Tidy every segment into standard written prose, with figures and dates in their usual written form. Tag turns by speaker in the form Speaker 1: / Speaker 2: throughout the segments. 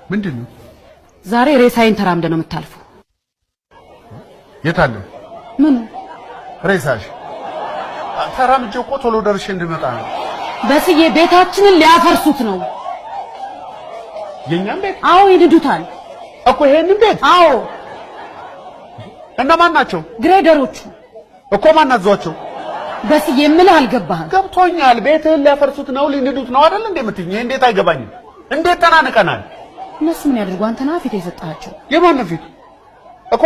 Speaker 1: ምንድን ነው?
Speaker 2: ዛሬ ሬሳዬን ተራምደ ነው የምታልፈው።
Speaker 1: የት አለ?
Speaker 2: ምኑ?
Speaker 1: ሬሳሽ? ተራምጄ እኮ ቶሎ ደርሼ እንድመጣ ነው።
Speaker 2: በስዬ ቤታችንን ሊያፈርሱት ነው።
Speaker 1: የኛም ቤት?
Speaker 2: አዎ፣ ይንዱታል።
Speaker 1: እኮ ይሄንን ቤት?
Speaker 2: አዎ።
Speaker 1: እነማን ናቸው?
Speaker 2: ግሬደሮቹ።
Speaker 1: እኮ ማን አዟቸው?
Speaker 2: በስዬ የምልህ አልገባህም።
Speaker 1: ገብቶኛል። ቤትህን ሊያፈርሱት ነው፣ ሊንዱት ነው አይደል እንዴ የምትይኝ? ይሄ እንዴት አይገባኝም? እንዴት ተናንቀናል?
Speaker 2: እነሱ ምን ያድርጉ? አንተ ነህ ፊት የሰጣቸው።
Speaker 1: የማን ፊት? እኮ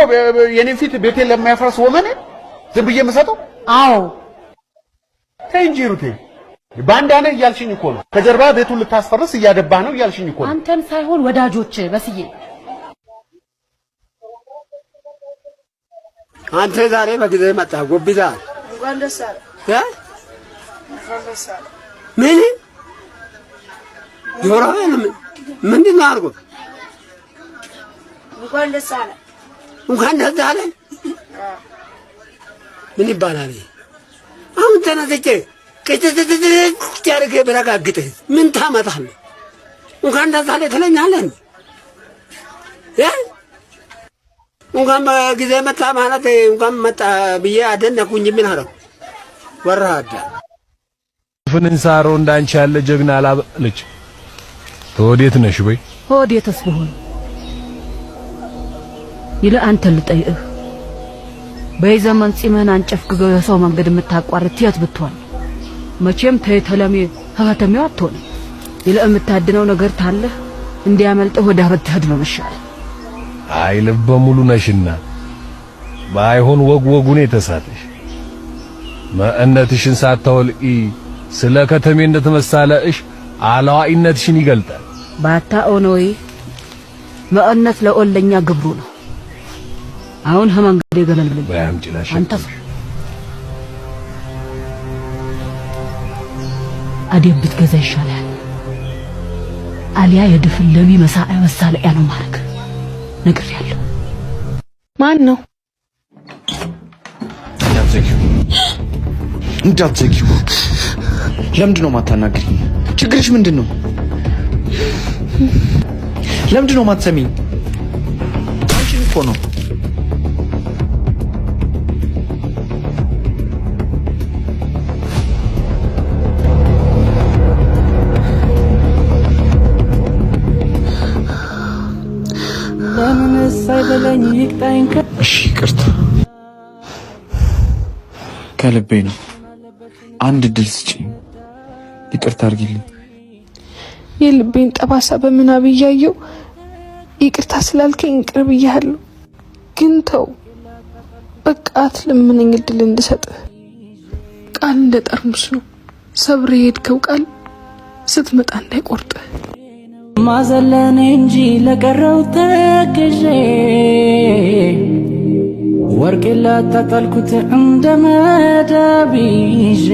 Speaker 1: የኔን ፊት ቤቴን ለማያፈርስ ወመኔ ዝም ብዬ የምሰጠው?
Speaker 2: አዎ።
Speaker 1: ተይ እንጂ ሩቴ፣ ባንዳ ነህ እያልሽኝ እኮ ነው። ከጀርባ ቤቱን ልታስፈርስ እያደባህ ነው እያልሽኝ እኮ ነው።
Speaker 2: አንተን ሳይሆን ወዳጆች በስዬ።
Speaker 3: አንተ ዛሬ በጊዜ መጣህ፣ ጎብዛል።
Speaker 4: እንኳን ደስ አለ።
Speaker 3: እ?
Speaker 4: እንኳን ደስ አለ።
Speaker 3: ምን ጆሮ ምንድን ነው አድርጎ?
Speaker 4: እንኳን ደስ አለ።
Speaker 3: እንኳን ደስ አለ ምን ይባላል? አሁን ተነስቼ ቅጭጭጭጭ አድርጌ ብረጋግጥህ ምን ታመጣለህ? እንኳን ደስ አለ ትለኛለህ? እ? እንኳን በጊዜ መጣ ማለት እንኳን መጣ ብዬ አደነኩኝ። ምን አደረኩ? ወራዳ።
Speaker 5: ፍንንሳሮ እንዳንቺ ያለ ጀግና አላበለች። ተወዴት ነሽ በይ?
Speaker 2: ወዴትስ ብሆን ይለ አንተን ልጠይቅህ። በይ ዘመን ጺምህን አንጨፍግገው የሰው መንገድ የምታቋርጥ የት ብትሆን መቼም ተይ ተለሜ ከከተሜው አትሆንም። ይለ የምታድነው ነገር ታለህ እንዲያመልጥህ ወዲያ ብትሄድ ነው የሚሻለው።
Speaker 5: አይ ልበ ሙሉ ነሽና ባይሆን ወግ ወጉን የተሳተሽ መእነትሽን ሳታወልቂ ስለ ከተሜነት መሳለእሽ አላዋኢነትሽን ይገልጣል።
Speaker 2: ባታ ኦኖይ መእነት ለኦለኛ ግብሩ ነው። አሁን ከመንገድ ገለል ብለህ
Speaker 5: በይ አምጪ ላሽ።
Speaker 2: አንተ አዴብ ብትገዛ ይሻላል። አሊያ የድፍን ለሚ መሳለቂያ ነው ማድረግ ነግሬያለሁ።
Speaker 6: ማን ነው?
Speaker 7: እንዳትዘጊው፣ እንዳትዘጊው። ለምንድን ነው የማታናግሪኝ? ችግርሽ ምንድን ነው? ለምንድን ነው የማትሰሚኝ? አንቺን እኮ ነው። እሺ ይቅርታ፣ ከልቤ ነው። አንድ እድል ስጪኝ፣ ይቅርታ አድርጊልኝ።
Speaker 6: የልቤን ጠባሳ በምናብ እያየው ይቅርታ ስላልከኝ ይቅር ብያለሁ። ግን ተው በቃ አትለምነኝ እድል እንድሰጥህ። ቃል እንደ ጠርሙስ ነው። ሰብሬ የሄድከው ቃል ስትመጣ እንዳይቆርጥህ።
Speaker 8: ማዘለን እንጂ ለቀረው ተክዤ ወርቄ ላጣጣልኩት እንደ መዳብ ይዤ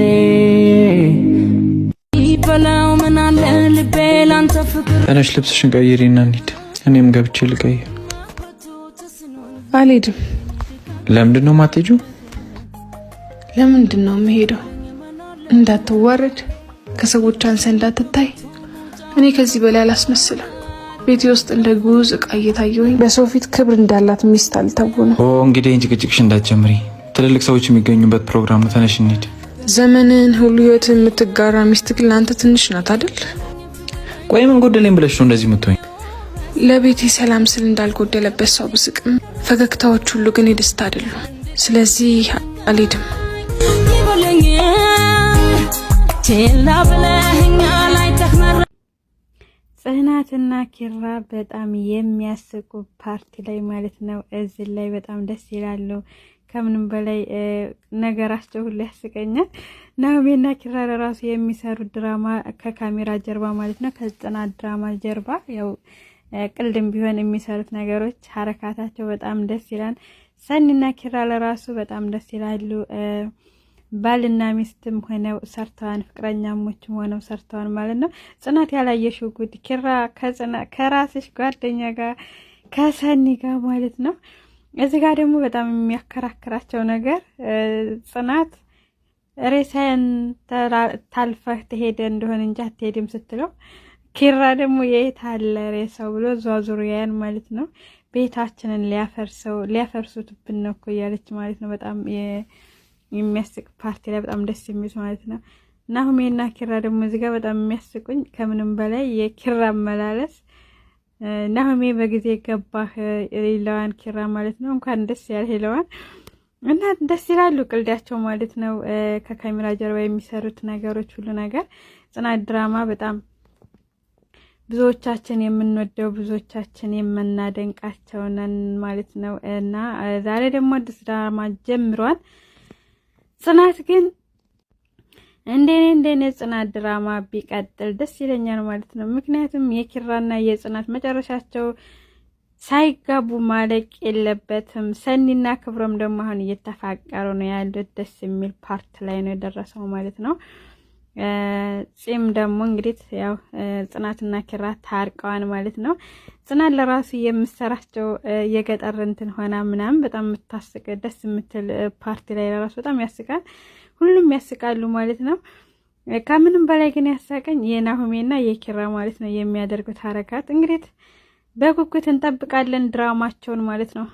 Speaker 8: ይበላው ምን አለ ልቤ ላንተ ፍቅር።
Speaker 9: ተነሽ፣ ልብስሽን ቀይሪና እንሂድ። እኔም ገብቼ ልቀይር።
Speaker 6: አልሄድም።
Speaker 9: ለምንድን ነው የማትሄጂው?
Speaker 6: ለምንድን ነው የምሄደው? እንዳትዋረድ፣ ከሰዎች አንሰ እንዳትታይ። እኔ ከዚህ በላይ አላስመስልም። ቤቴ ውስጥ እንደ ግዑዝ እቃ እየታየሁኝ በሰው ፊት ክብር እንዳላት ሚስት አልተውንም።
Speaker 9: ኦ እንግዲህ ጭቅጭቅሽ እንዳትጀምሪ። ትልልቅ ሰዎች የሚገኙበት ፕሮግራም ነው። ተነሽ እንሂድ።
Speaker 6: ዘመንን ሁሉ ህይወት የምትጋራ ሚስት ግን ለአንተ ትንሽ ናት አይደል?
Speaker 9: ቆይ ምን ጎደለኝ ብለሽ ነው እንደዚህ የምትሆኝ?
Speaker 6: ለቤቴ ሰላም ስል እንዳልጎደለበት ሰው ብስቅም ፈገግታዎች ሁሉ ግን የደስታ አይደሉም። ስለዚህ አልሄድም።
Speaker 8: ይበለኝ ችላ ብለኸኛል አይተህ መረ
Speaker 10: ጽናትና ኪራ በጣም የሚያስቁ ፓርቲ ላይ ማለት ነው። እዚህ ላይ በጣም ደስ ይላሉ። ከምንም በላይ ነገራቸው ሁሉ ያስቀኛል። ናሆሜና ኪራ ለራሱ የሚሰሩት ድራማ ከካሜራ ጀርባ ማለት ነው፣ ከጽናት ድራማ ጀርባ ያው ቅልድም ቢሆን የሚሰሩት ነገሮች ሀረካታቸው በጣም ደስ ይላል። ሰኒና ኪራ ለራሱ በጣም ደስ ይላሉ። ባልና ሚስትም ሆነው ሰርተዋን፣ ፍቅረኛሞችም ሆነው ሰርተዋን ማለት ነው። ጽናት ያላየሽው ጉድ ኪራ ከራስሽ ጓደኛ ጋር ከሰኒ ጋር ማለት ነው። እዚህ ጋር ደግሞ በጣም የሚያከራክራቸው ነገር ጽናት ሬሳዬን ታልፈህ ትሄደ እንደሆነ እንጂ አትሄድም ስትለው ኪራ ደግሞ የት አለ ሬሳው ብሎ ዟዙሪያን ማለት ነው። ቤታችንን ሊያፈርሰው ሊያፈርሱትብን ነው እኮ እያለች ማለት ነው። በጣም የሚያስቅ ፓርቲ ላይ በጣም ደስ የሚሉት ማለት ነው። ናሁሜና ኪራ ደግሞ እዚህ ጋር በጣም የሚያስቁኝ ከምንም በላይ የኪራ አመላለስ፣ ናሁሜ በጊዜ ገባህ ይለዋን ኪራ ማለት ነው። እንኳን ደስ ያለ ይለዋን እና ደስ ይላሉ ቅልዳቸው ማለት ነው። ከካሜራ ጀርባ የሚሰሩት ነገሮች ሁሉ ነገር ጽናት ድራማ በጣም ብዙዎቻችን የምንወደው፣ ብዙዎቻችን የምናደንቃቸው ነን ማለት ነው። እና ዛሬ ደግሞ አዲስ ድራማ ጀምሯል። ጽናት ግን እንደኔ ጽናት ድራማ ቢቀጥል ደስ ይለኛል ማለት ነው። ምክንያቱም የኪራና የጽናት መጨረሻቸው ሳይጋቡ ማለቅ የለበትም። ሰኒና ክብሮም ደግሞ አሁን እየተፋቀሩ ነው ያሉት። ደስ የሚል part ላይ ነው የደረሰው ማለት ነው። ጺም ደግሞ እንግዲህ ያው ጽናትና ኪራ ታርቀዋን ማለት ነው። ጽናት ለራሱ የምሰራቸው የገጠር እንትን ሆና ምናምን በጣም የምታስቅ ደስ የምትል ፓርቲ ላይ ለራሱ በጣም ያስቃል። ሁሉም ያስቃሉ ማለት ነው። ከምንም በላይ ግን ያሳቀኝ የናሆሜና የኪራ ማለት ነው የሚያደርጉት ሀረካት። እንግዲህ በጉጉት እንጠብቃለን ድራማቸውን ማለት ነው።